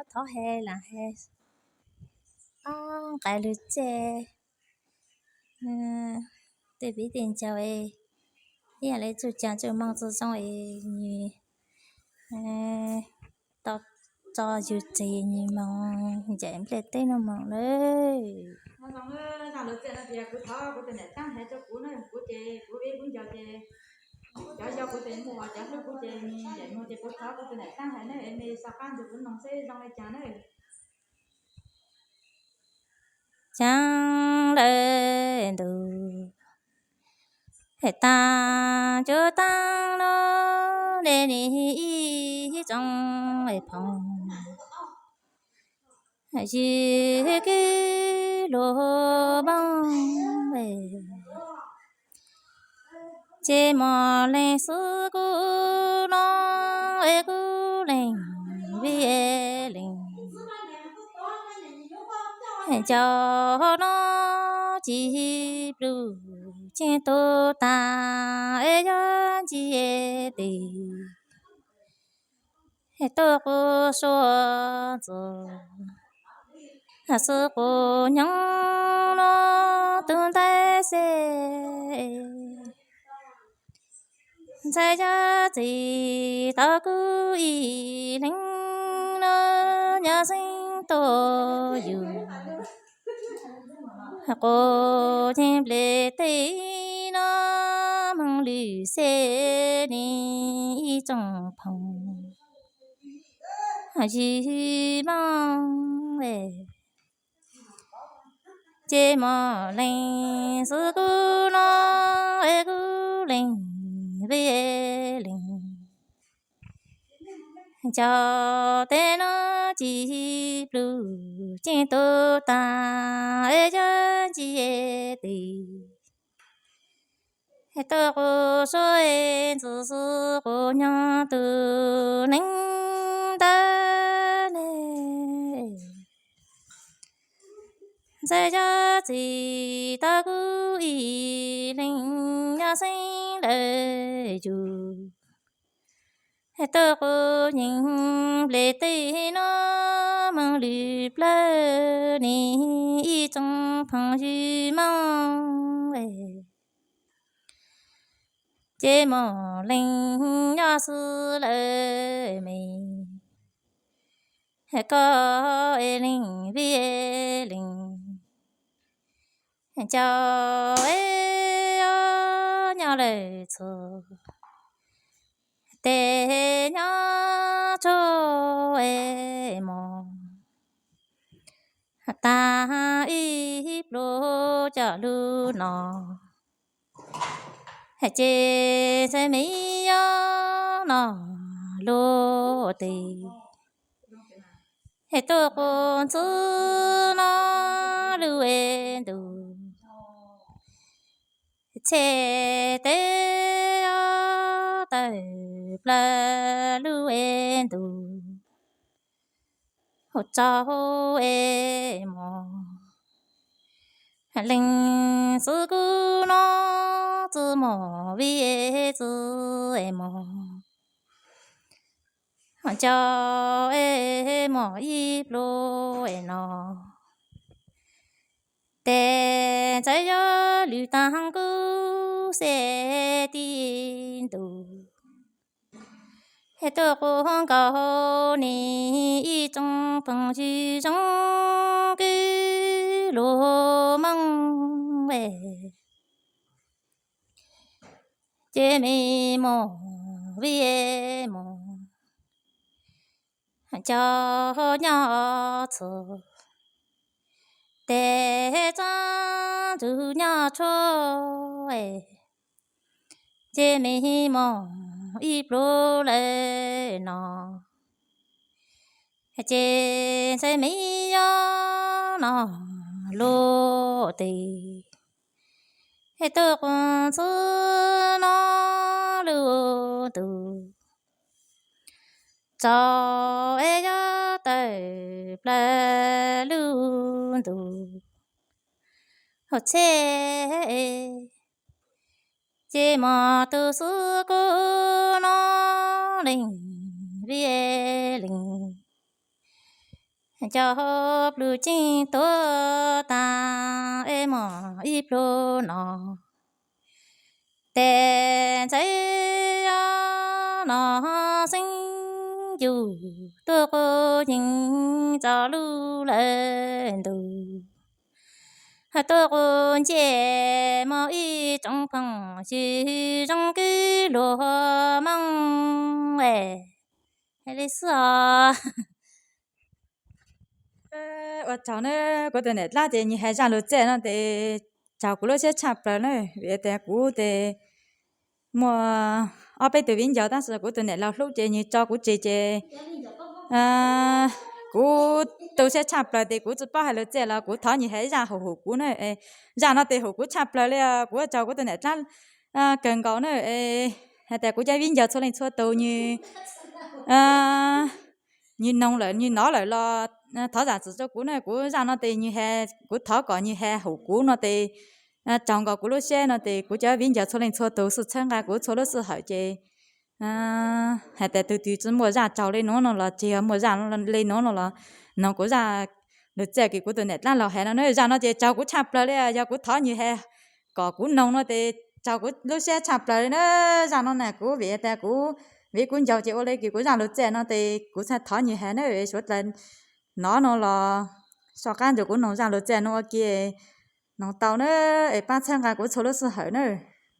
Thov he lam he, ob nqaij lug txij, tej viv tej ncaus, ib yam li txuj caa txuj moo txuj zoo es nws tau tso yug txeg nws moog ncaim nplej teb nuav moog lawm. Kuv thov kuv tus niam taab hais rua kuv na, kuv ces kuv ib lub nco ces cov yog kuv tes muaj, cov hlub kuv ces ncaim moog ces kuv thov kuv tus niam taab hais na, es mej xa qab nrug kuv noog seb zoo le caag na. Caag lawm ntuj, taag cuj taag nuav le nws ib tsoom phooj ywg kwv luag moog, ces mog leej xwb kuv nuav es kuv leej vij leej. Cov nuav ci pluj ceeb tug taag es yog nce tes tuaj quas suav ntxwg xwb quas nyoog nuav tug ntawd xwb. Ntxhais cov txiv tau kuv ib leeg nuav nyob xeeb tuaj yug quas nce nplej teb nuav moog lwm xwb ne ib tsoom phooj ywg moog. Ces mog leej xwb kuv nuav es kuv leej vij leej. Cov tes nuav ci pluj ceeb tug taag es yog nce tes tuaj quas suav ntxwg xwb quas nyoog tug neeg ntawd ne. Ntxhais cov txiv tau kuv ib leeg nyob xeeb lawm yug tuaj quas nce nplej teb nuav moog lwm plawg ne ib tsoom phooj ywg moog. Ces mog leej nyob xwb lawm mej, koj es leej vij leej. Cov es nyob lawm txhua tes nyob tshuaj es mog taag ib pluag coj lug no. Ces ntxhais mej yog no luag tes tuaj quas ntxwg no lug es ntug txhej tes tawm plawg lug es ntug hauv tsaug es mog. Leej xwb kuv nuav txwv mog vij txwv es mog. Cov es mog ib pluag es no tes ntxhais yog lwm taag kuv xwb tib ntug tuaj quas nkaus ne ib tsoom phooj ywg zoo kwv luag moog. Ces mej mog vij mog, cov nyob txhua tes txhua ntug nyob tshuaj, ces mej mog ib pluag lawm no. Ces ntxhais mej yog no luag tes tuaj quas ntxwg no lug ntug tsaug es yog tawm plawg lug ntug hauv txhej. Ces mog tug xwb kuv nuav leej vij leej. Cov hauv plws ceeb tuag tas es muaj ib pluag no, tes ntxhais no xeeb yus tuaj quj yees txog lub lawm ntuj, tuaj quj ncej muaj ib tsoom phooj ywg zoo kwv luag Hmoob es li xwb os. Ua tsaug na, kuv tus niam dab ces nws hais zaj lus txiaj no tes raug kuv lub siab tshaj plaws na, vim tias kuv tes muaj ob peb tus viv ncaus tab sis kuv tus niam laus hlub ces nws tso kuv tseg ces kuv tu siab tshaj plaws tes kuv tsis paub hais lus txiaj los kuv thov nws hais zaj hum hum kuv na. Zaj no tes hum kuv tshaj plaws li, kuv ua tsaug kuv tus niam dab kawg nkaus na. Hais tias kuv cov viv ncaus txhua leej txhua tus nws nws noog lawm nws hnov lawm los thov zam txim rau kuv na. Kuv zaj no tes nws hais, kuv thov kom nws hais hum kuv no tes raug nkaus kuv lub siab no tes kuv cov viv ncaus txhua leej txhua tus xwb txhawb nqa kuv txhua lub sij hawm ces hais tias tus twg tsis muaj zaj raug li nuav no los tsis yog muaj zaj li nuav no los noog kuv zaj lus txiaj kws kuv tus niam dab laus hais no na. Zaj no ces raug kuv tshaj plaws li, yog kuv thov nws hais kom kuv noog no tes raug kuv lub siab tshaj plaws li na. Zaj no na kuv vim tias kuv viv kuv ncaus ces ua li kws kuv zaj lus txiaj no tes kuv txhaj thov nws hais na, suav dlawg hnov no los soj qab nrug kuv noog zaj lus txiaj no ua ke, noog tau na, es pab txhawb nqa kuv txhua lub sij hawm na.